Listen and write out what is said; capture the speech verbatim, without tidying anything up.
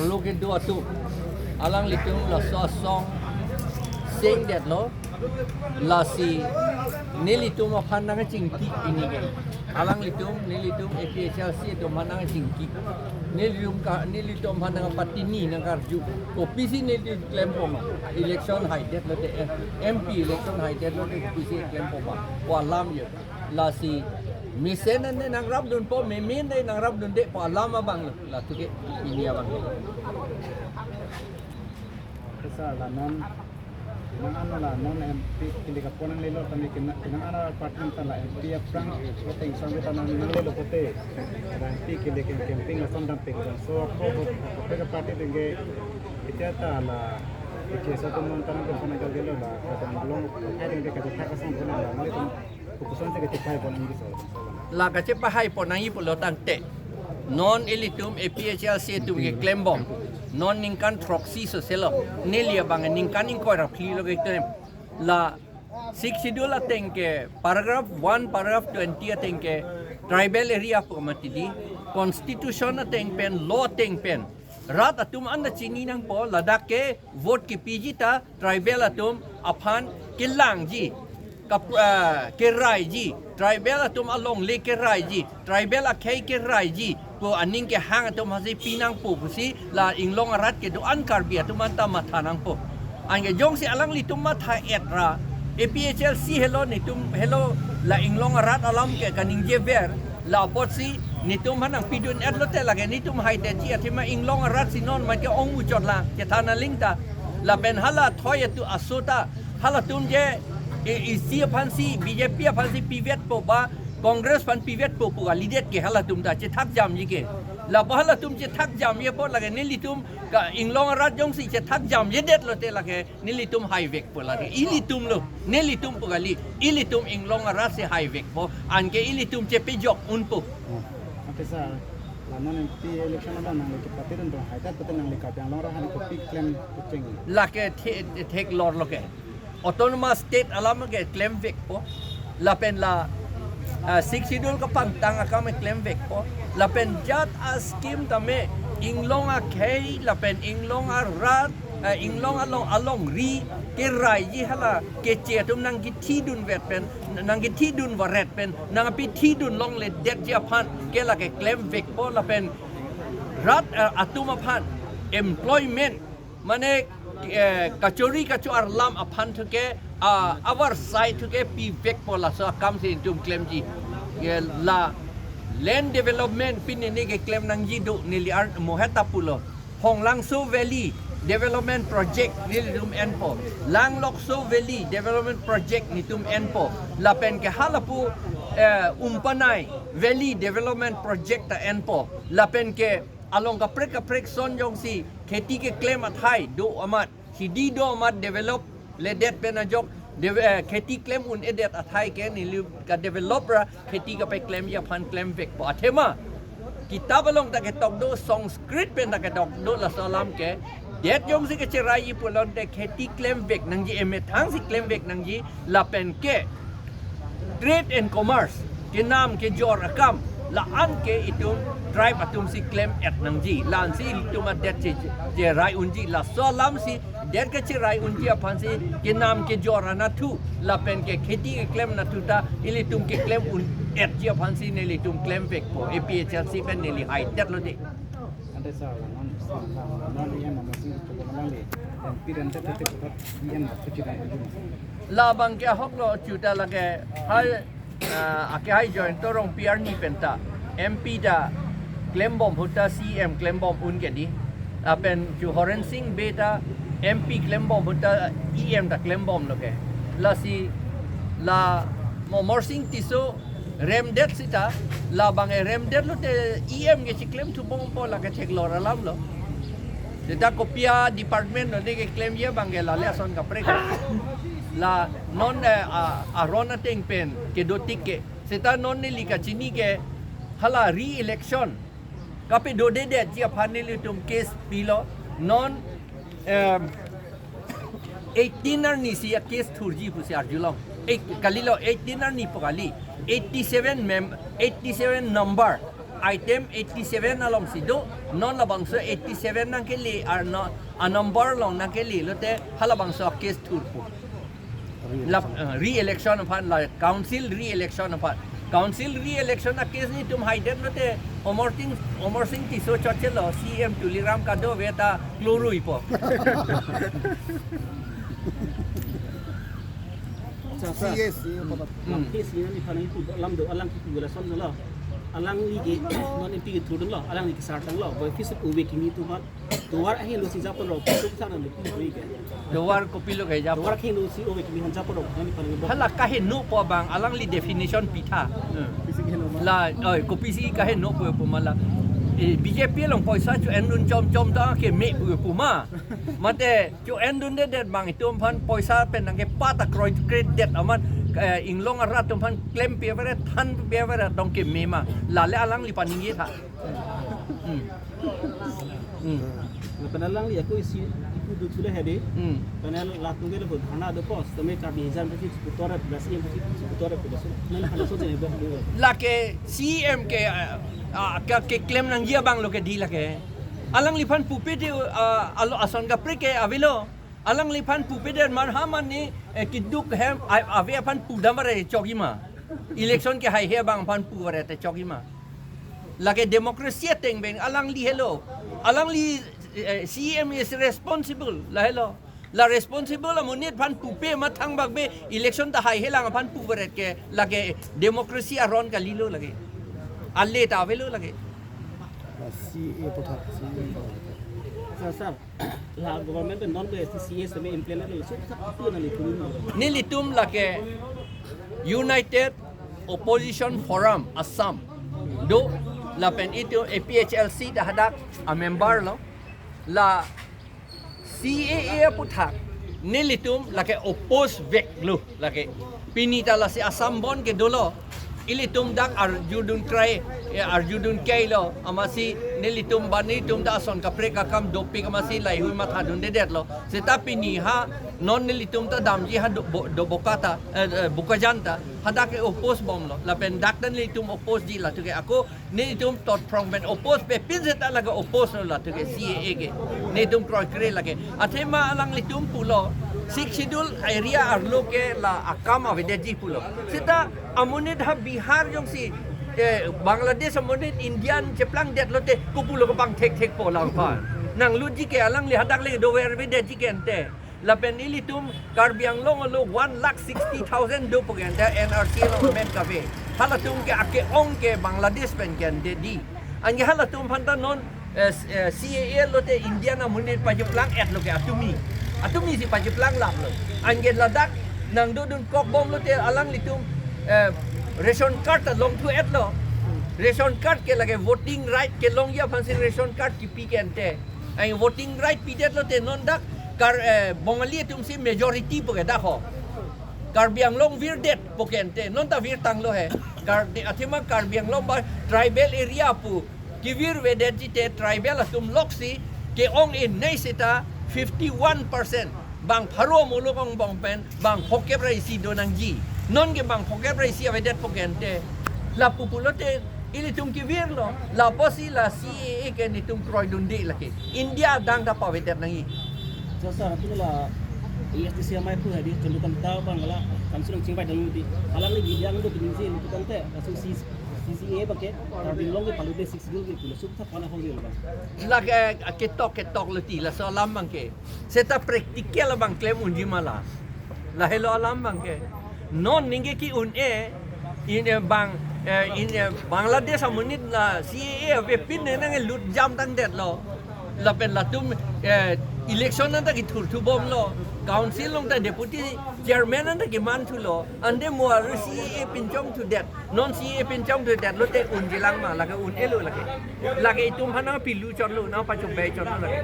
Lo kedo atum, alanglitum laso asong sengdetlo, lasi nelitum aphan nangchingki pini ke. Alanglitum, nelitum A P H L C atum aphan nangchingki. Nelitum ka, nelitum aphan nangpatini nangkarju. Kopisi nelitum klempoma. Election haidetlote, eh, M P election haidetlote kopisi klempoma. Ko alam ye. Lasi mesen ante nangrapdunpo, memen ante nangrapdunde pu alam abanglo. Latum ke pini abang. Sir, la non, non ano la non M P kili kapon nanglelo tame kina, kina ano apartment ta la M P aphrang, ateng song ta nang nanglelo pote. La M P kili ke campaign lason dam peng. So ako, ako ke party denge, ita ta la, ita sa tum non tanang ke pon nanglelo la, kadang long, kai denge kachethak asong pon nang la, mali tum, kukuson se kachepahai pon nangji so. La kachepahai pon nangji pulo tangte, non ilitum A P H L C atum keklembom. Non ningkan throksi soselo. Neli abang ningkan ingkoi ra phli lo keklem. La Sixth Schedule ateng ke paragraph one, paragraph twenty ateng ke tribal area pu mati di. Constitution ateng pen, law ateng pen, rat atum anta chini nangpo, ladak ke vote kepiji ta tribal atum aphan kelangji, kap-, ah, keraiji, tribal atum alongle keraiji, tribal akhei keraiji pu aning kehang atum aphansi pi nangpo pusi la inglong arat kedo-an Karbi atum anta matha nangpo. Anke jongsi alanglitum matha-et ra, A P H L C helo, netum helo, la inglong arat alam ke kaningjever, la apotsi netum aphan nangpidun-etlote lake netum haidetji, athema inglong arat si non mate ong-u chot lang, chethan aling ta. Lapen hala thoi atu aso ta, halatum je, e, isi aphansi, B J P aphansi pivetpo ba, Congress aphan pivetpo pu kalidet ke halatum ta chethak jamji ke. Lapu halatum chethak jamji apot lake nelitum ka inglong arat jongsi chethak jamjedetlote lake nelitum haivekpo lake. Ilitum lo, nelitum pu kali, ilitum inglong arat si haivekpo, anke ilitum chepejok unpo. Hmm. Ante sir, la non M P election along nangli kepatiri dong, haidat pati nangli Karbi Anglong arat aphan kopi klem kucheng. Lake the-, theklor lo ke. Autonomous State alam ke klemvekpo. Lapen la, ah, Sixth Schedule kapangtang akam klemvekpo. Lapen jat a-scheme tame inglong akhei, lapen inglong arat, eh, inglong along, alongri keraiji hala keche atum nangkethidunvet pen, nangkethidun varet pen, nangpithidun longledetji aphan ke lake klemvekpo lapen rat, eh, atum aphan employment, mane, eh, kachori kachoar alam aphan thu ke, ah, avarsai thu ke pivekpo, laso akam si netum klemji. Ye la land development pini ne keklem nangji do, neli ar moheta pulo. Honglangso Valley Development Project nelitum enpo. Langlokso Valley Development Project netum enpo. Lapen ke halapu, eh, Umpanai Valley Development Project ta enpo. Lapen ke along kaprek kaprek ason jongsi kheti keklem athai do amat, hidi do amat develop ledet pen ajok, de-, eh, kheti klem un-edet athai ke neli kadevelop ra kheti kapeklemji aphan klemvekpo. Athema kitap along ta ketok do, Sanskrit pen ta ketok do, laso alam ke det jongsi kecheraiji pulote kheti klemvek nangji, emethang si klemvek nangji, lapen ke trade and commerce, kenam kejor akam, la-an ke itum tribe atum si klem-et nangji, la-an si itum adet che, cherai unji, laso alam si det kecherai unji aphan si kenam kejor anatthu, lapen ke kheti keklem anatthu ta ilitum keklem un-etji aphan si nelitum klemvekpo, A P H L C pen neli haidetlo de. Ante sir, non, non E M Amarsing Tisso pu alangli M P ran ta tete puthot E M pu chidam unji. Labang ke ahok lo chuta lake hai, ah, ake hai join torong P R ni penta M P ta klembom ahut ta C M klembom un ke di. Lapen chu Horen Sing Bey ta M P klembom ahut ta E M ta klembomlo ke. Lasi la Amarsing Tisso remdet sita, labang e remdetlote E M ke chiklemthu bompo, lake theklor alamlo. Seta kopi a-department lo ne keklemji abang ke lale ason kaprek. La non, eh, a, aron ateng pen kedotik ke. Seta non neli kachini ke hala re-election kapedo dedetji aphan nelitum case pilo. Non, em, eighteen arni si a-case thurji pusi arjulong. Eight, kalilo, eighteen arni pu kali. Eighty-seven mem-, eighty-seven number Item eighty-seven alongsi do, non labangso eighty-seven nangkele, arno, a number along nangkele lote halabangso case thurpo. La, eh, re-election aphan, la council re-election aphan. Council re-election a case netum haidet lote Amar Singh, Amar Singh Tisso chotchelo, C M Tuliram Kadave ta klorui po. Sir, sir. C S, C S, Hmm. Lam case ni, ni phanang pu, lam do, alang kipu lason jolo. Alangli ke non M P ke thudun lo, alangli ke sartang lo. Boy fis ove kimi atum aphan. Tovar ahelo si japorok, tuk sana le pu ke. Tovar kopilo ke japorok. Tovar ahelo si ove kimi aphan japorok, ni phanang bo. Hala kaheno po abang, alangli definition pitha. Hmm. Kopisi kaheno ma? La, oi, kopisi kaheno po pu ma la. Eh, B J P along poisa cho-endun chomchom ta keme pu pu ma. Mate cho-endundedet abang itum aphan poisa pen nangkepat ta kroikredet amat, eh, inglong arat atum aphan klempe averet, thanpe averet tong keme ma. Lale alangli paningje tha. Hmm. Hmm. Lapen alangli ako isi ipu duthu le hedi. Hmm. Lapen latum ke lapu dharna dokok, tame Karbi hijan pasi putoret, basi yang pasi putoret, pasi. Nang halaso jene bok dulu. Lake C M ke, ah, ah, ke, keklem nangji abang lo ke di lake. Alangliphan pupe de, ah, alo ason kaprek ke avelo. Alangliphan pupe de man ha man ni, eh, keduk hem, a-, ave aphan pudam vare chokji ma. Election ke haihe abang aphan pu vare te chokji ma. Lake democracy ateng pen alangli helo. Alangli, eh, C M is responsible, lahelo. La responsible amonit aphan pupe ma thangbak be election ta haihe lang aphan pu vare ke lake democracy aron kalilo lake. Ale ta avelo lake. C A aphuthak, C A aphuthak. Sir, sir, la government pen non ke C A seme implement lo, so sa apa na litum? Nelitum lake United Opposition Forum Assam do, lapen itum A P H L C ta hadak a member lo, la C A A aphuthak nelitum lake oppose vek lo lake. Pini ta lasi Assam Bandh ke dolo. Ilitum dak arjudun krai, eh, arjudun kai lo. Amatsi nelitum bani tum ta ason kaprek akam dopik amatsi laihui mathadundedet lo. Seta pini ha non nelitum ta damji ha do, bo, do Boka ta, eh, eh, Bokajan ta. Hadak ke oppose bomlo. Lapen dak ta nelitum oppose ji latum ke ako nelitum tot phrong pen oppose pe pin seta lake oppose lo latum ke C A A ke. Nelitum kroikre lake. Athema alanglitum pulo Sixth Schedule area arlo ke la akam avedetji pulo. Seta amonit ha Bihar jongsi, eh, Bangladesh amonit Indian cheplangdet lote kopulo kepangthekthek po lang pa. Nangluji ke alangli hadak le dover avedetji ke ante. Lapen ilitum Karbi Anglong alo one lakh sixty thousand do pu ke ante N R C along amen kave. Halatum ke ake-ong ke Bangladesh pen ke ante di. Anke halatum aphan ta non, eh, s-, eh, C A A lote Indian amonit pacheplang-et lo ke atumi. Atumi si pacheplang lap lo. Anke ladak nangdodun kok bom lote alanglitum, eh, ration card ta longthu-et lo. Ration card ke lake voting right kelongji aphan si ration card kipi ke ante. Ai voting right pidet lote non dak Kar, eh, Bongali atum si majority pu ke dak ho. Karbi Anglong virdet pu ke ante. Non ta virtang lo he. Kar, athema Karbi Anglong ba tribal area pu kevir vedetji te tribal atum loksi ke-ong-e nei seta fifty-one percent. Bang pharo muluk angbong pen bang phokep ra isi do nangji. Non ke bang phokep ra isi avedet pu ke ante. Lapu pulote ilitum kevir lo. Lapusi la C A A ke netum kroidunde lake. India adang ta pavedet nangji. Sir, sir, atu la A S D C amei pu hedi, Chandrakanta abang la, kamsi nangchingvai dam di. Alangli bidyang do tumingsi, pu tangte, asu C, C C A abang ke, Karbi Anglong ke palu de Sixth Schedule ke pulo, suk thak pana hong di lo abang. Lake, eh, ketok, ketok lo ti, laso alam abang ke. Seta practical abang klem unji ma la. Lahelo alam abang ke. Non ningke ke-un-e, in, eh, bang, eh, in, eh, Bangladesh amonit la C A A avepin ne nanglut jam tangdet lo. Lapen latum, eh, election anta kethurthu bomlo. Council along ta deputy chairman anta kemanthu lo. Ante mo aru C A A pinchongthudet. Non C A A pinchongthudet lote unji lang ma, lake un-e lo lake. Lake itum aphan nangpilu chotlo, nangpachobei chotlo lake.